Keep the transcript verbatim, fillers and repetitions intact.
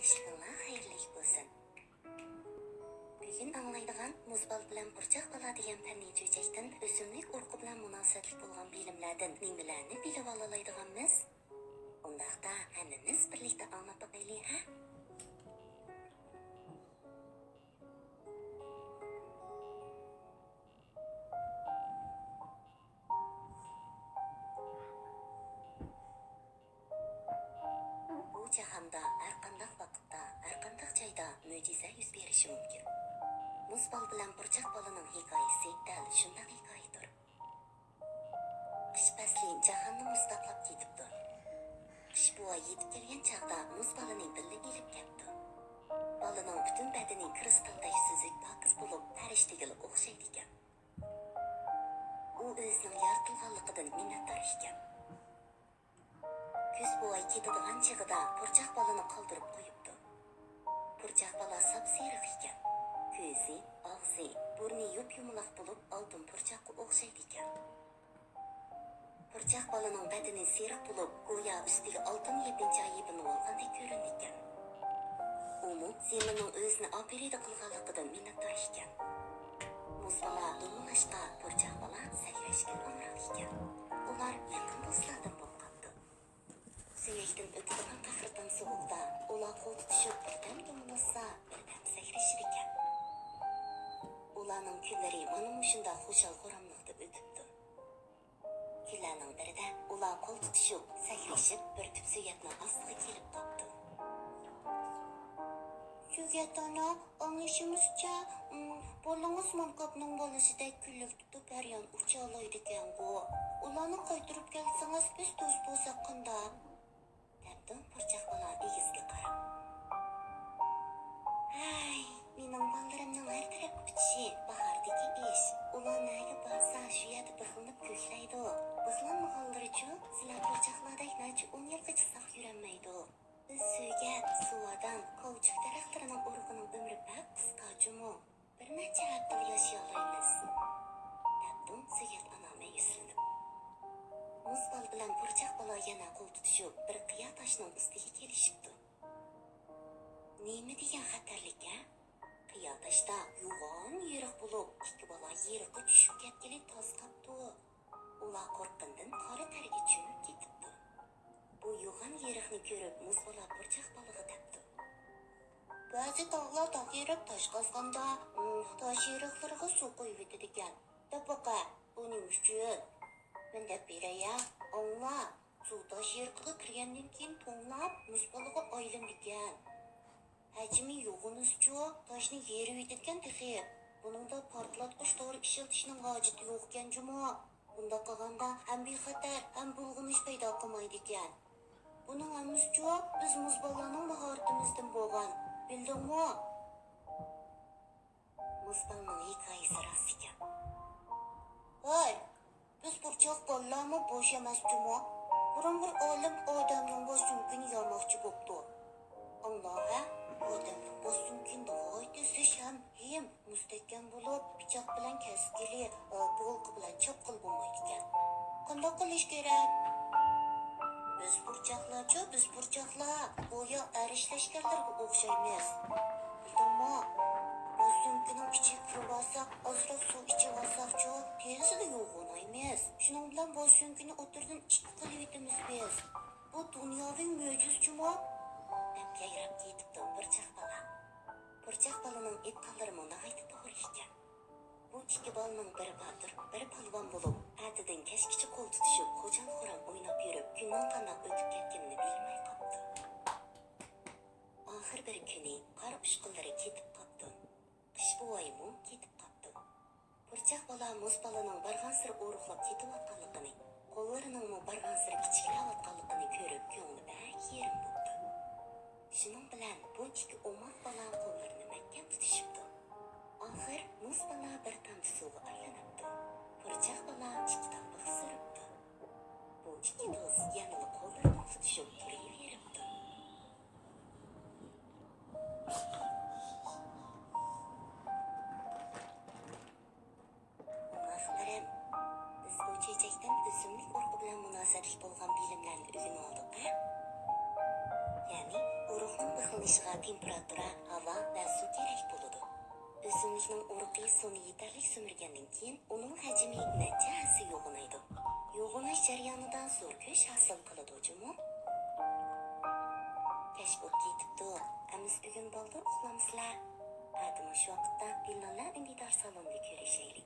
ئىشلىرىڭلار خەيرلىك بولسۇن. بۈگۈن ئاڭلايدىغان مۇز بالا بىلەن پۇرچاق بالا دېگەن پەننىي چۆچەكتىن ئۆسۈملۈك ئۇرۇقى بىلەن مۇناسىۋەتلىك بولغان بىلىملەردىن نېمىلەرنى بىلىۋالالايدىغانمىز؟ ئۇنداقتا ھەممىمىز بىرلىكتە ئاڭلاپ باقايلى، ھە؟ بۇ جاھاندا ھەرقانداق ۋاقىتتا، ھەرقانداق جايدا مۆجىزە يۈز بېرىشى مۇمكىن. مۇز بالا بىلەن پۇرچاق بالىنىڭ ھېكايىسى دەل شۇنداق ھېكايىدۇر. قىش پەسلى جاھاننى مۇز قاپلاپ كېتىپتۇ. قىش بوۋاي يېتىپ كەلگەن چاغدا مۇز بالىنى بىللە ئېلىپ كەپتۇ. بالىنىڭ پۈتۈن بەدىنى كىرىستالدەك سۈزۈك پاكىز بولۇپ، پەرىشتىگىلا ئوخشايدىكەن. ئۇ ئۆزىنىڭ يارىتىلغانلىقىدىن مىننەتدار ئىكەن. كۈز بوۋاي كېتىدىغان چېغىدا پۇرچاق بالىنى قالدۇرۇپ قويۇپتۇ. پۇرچاق بالا ساپسېرىق ئىكەن. كۆزى، ئاغزى، بۇرنى يۇپيۇمىلاق بولۇپ، ئالتۇن پۇرچاققا ئوخشايدىكەن. پۇرچاق بالىنىڭ بەدىنى سېرىق بولۇپ، گويا ئۈستىگە ئالتۇن يېپىنچا يېپىنىۋالغاندەك كۆرۈنىدىكەن. ئۇمۇ زېمىننىڭ ئۆزىنى ئاپىرىدە قىلغانلىقىدىن مىننەتدار ئىكەن. مۇز بالا دومىلاشقا، پۇرچاق بالا سەكرەشكە ئامراق ئىكەن. ئۇلار يېقىن دوستلاردىن بولۇپ قاپتۇ. سۆڭەكتىن ئۆتىدىغان قەھرىتان سوغۇقتا ئۇلار قول تۇتۇشۇپ، بىردەم دومىلاشسا، بىردەم سەكرىشىدىكەن. ئۇلارنىڭ كۈنلىرى مانا مۇشۇنداق خۇشال-خۇراملىقتا ئۆتۈپتۇ. كۈنلەرنىڭ بىرىدە ئۇلار قول تۇتۇشۇپ، سەكرىشىپ، بىر تۈپ سۆگەتنىڭ ئاستىغا كېلىپ قاپتۇ. سۆگەت ئانا، ئاڭلىشىمىزچە، ئىم، بالىڭىز ماڭكاپنىڭ بالىسىدەك كۈنلۈك تۇتۇپ ھەر يان ئۇچالايدىكەنغۇ. ئۇلارنى قايتۇرۇپ كەلسىڭىز، بىز دوست بولساق قانداق؟ دەپتۇ پۇرچاق بالا ئىگىسىگە قاراپ. ھەي، مېنىڭ بالىلىرىمنىڭ ھەر تەرەپكە ئۇچۇشى باھاردىكى ئىش. ئۇلار نەگە بارسا، شۇ يەردە بىخلىنىپ كۆكلەيدۇ. بىخلانمىغانلىرىچۇ، سىلەر پۇرچاقلاردەك نەچچە ئون يىلغىچە ساق يۈرەلمەيدۇ. بىز سۆگەت، سۇۋادان، كاۋچۇك دەرەخلىرىنىڭ ئۇرۇقىنىڭ ئۆمرى بەك قىسقا جۇمۇ. بىر نەچچە ھەپتىلا ياشىيالايمىز، دەپتۇ سۆگەت ئانا مەيۈسلىنىپ. مۇز بالا بىلەن پۇرچاق بالا يەنە قول تۇتۇشۇپ، بىر قىيا تاشنىڭ ئۈستىگە كېلىشىپتۇ. نېمە دېگەن خەتەرلىك ھە؟ قىيا تاشتا يوغان يېرىق بولۇپ، ئىككى بالا يېرىققا چۈشۈپ كەتكىلى تاس قاپتۇ. ئۇلار قورققىنىدىن قارا تەرگە چۆمۈپ كېتىپتۇ. بۇ يوغان يېرىقنى كۆرۈپ، مۇز بالا پۇرچاق بالىغا دەپتۇ. بەزى تاغلار تاغ يېرىپ تاش قازغاندا، تاش يېرىقلىرىغا سۇ قۇيۇۋېتىدىكەن. دەپ باقە، بۇ نېمە ئۈچۈن؟ مەن دەپ بېرەي ھە، ئاڭلا. سۇ تاش يېرىقىغا كىرگەندىن كېيىن توڭلاپ، مۇز بالىغا ئايلىنىدىكەن. ھەجمى يوغىنىزچۇ، تاشنى يېرىۋېتىدىكەن تېخى. بۇنىڭدا پارتلاتقۇچ دورا ئىشلىتىشنىڭ ھاجىتى يوق ئىكەن جۇمۇ. بۇنداق قىلغاندا ھەم بىخەتەر، ھەم بۇلغىنىش پەيدا قىلمايدىكەن. بۇنىڭ ھەممىسىچۇ بىز مۇز بالىلارنىڭ ماھارىتىمىزدىن بولغان. بىلدىڭمۇ؟ مۇز بالىنىڭ ھېكايىسى راست ئىكەن. ھەي، بىز پۇرچاق بالىلارمۇ بوش ئەمەس جۇمۇ. بۇرۇن بىر ئالىم ئادەمنىڭ باش سۆڭىكىنى ياماقچى بوپتۇ. ئاڭلا ھە، ئادەمنىڭ باش سۆڭىكى ناھايىتى زىچ ھەم ھىم، مۇز تەگكەن بولۇپ، پىچاق بىلەن كەسكىلى، بولقا بىلەن چاپقىلى بولمايدىكەن. قانداق قىلىش كېرەك؟ بىز پۇرچاقلارچۇ، بىز پۇرچاقلار، گويا ئەرش لەشكەرلىرىگە ئوخشايمىز. بىلدىڭمۇ؟ بۇ سۆڭىكىنىڭ ئىچىگە كىرىۋالساق، ئازراق سۇ ئىچىۋالساقچۇ، تېزلا يوغىنايمىز. شۇنىڭ بىلەن بۇ سۆڭىكىنى ئوتتۇرىدىن ئىككى قىلىۋېتىمىز بىز. بۇ دۇنياۋى مۆجىزىچۇمۇ؟ دەپ يايراپ كېتىپتۇ پۇرچاق بالا. پۇرچاق بالىنىڭ ئېيتقانلىرىمۇ ناھايىتى توغرا ئىكەن. بۇ ئىككى بالىنىڭ بىرى باتۇر، بىرى پالۋان بولۇپ، ئەتىدىن كەچكىچە قول تۇتۇشۇپ، خوجام-خورام ئويناپ يۈرۈپ، كۈننىڭ قانداق ئۆتۈپ كەتكىنىنى بىلمەي قاپتۇ. ئاخىر بىر كۈنى قار ئۇچقۇنلىرى كېتىپ قاپتۇ. قىش بوۋايمۇ كېتىپ قاپتۇ. پۇرچاق بالا مۇز بالىنىڭ بارغانسېرى ئورۇقلاپ كېتىۋاتقانلىقىنى، قوللىرىنىڭمۇ بارغانسېرى كىچىكلەۋاتقانلىقىنى كۆرۈپ، كۆڭلى بەك يېرىم بوپتۇ. شۇنىڭ بىلەن بۇ ئىككى ئوماق بالا قوللىرىنى مەھكەم تۇتۇشۇپتۇ. ئاخىر مۇز بالا بىر تامچە سۇغا ئايلىنىپتۇ. پۇرچاق بالا ئىككى تامبىغا سۈرۈپتۇ. بۇ ئىككى دوست يەنىلا قوللىرىنى تۇتۇشۇپ تۇرۇۋېرىپتۇ. ئوماقلىرىم، بىز بۇ چۆچەكتىن ئۆسۈملۈك ئۇرۇقى بىلەن مۇناسىۋەتلىك بولغان بىلىملەرنى ئۆگىنىۋالدۇق ھە؟ يەنى، ئۇرۇقنىڭ بىخلىنىشىغا تېمپېراتۇرا، ھاۋا ۋە سۇ كېرەك بولىدۇ. ئۆسۈملۈكنىڭ ئۇرۇقى سۇنى يېتەرلىك سۈمۈرگەندىن كېيىن، ئۇنىڭ ھەجمى نەچچە ھەسسە يوغىنايدۇ. يوغىناش جەريانىدا زور كۈچ ھاسىل قىلىدۇ جۇمۇ. كەچ بولۇپ كېتىپتۇ. ئەمىسە بۈگۈن بالدۇر ئۇخلامسىلەر؟ ئەتە مۇشۇ ۋاقىتتا بىللاللا ئۈندىدار سالوندا كۆرۈشەيلى.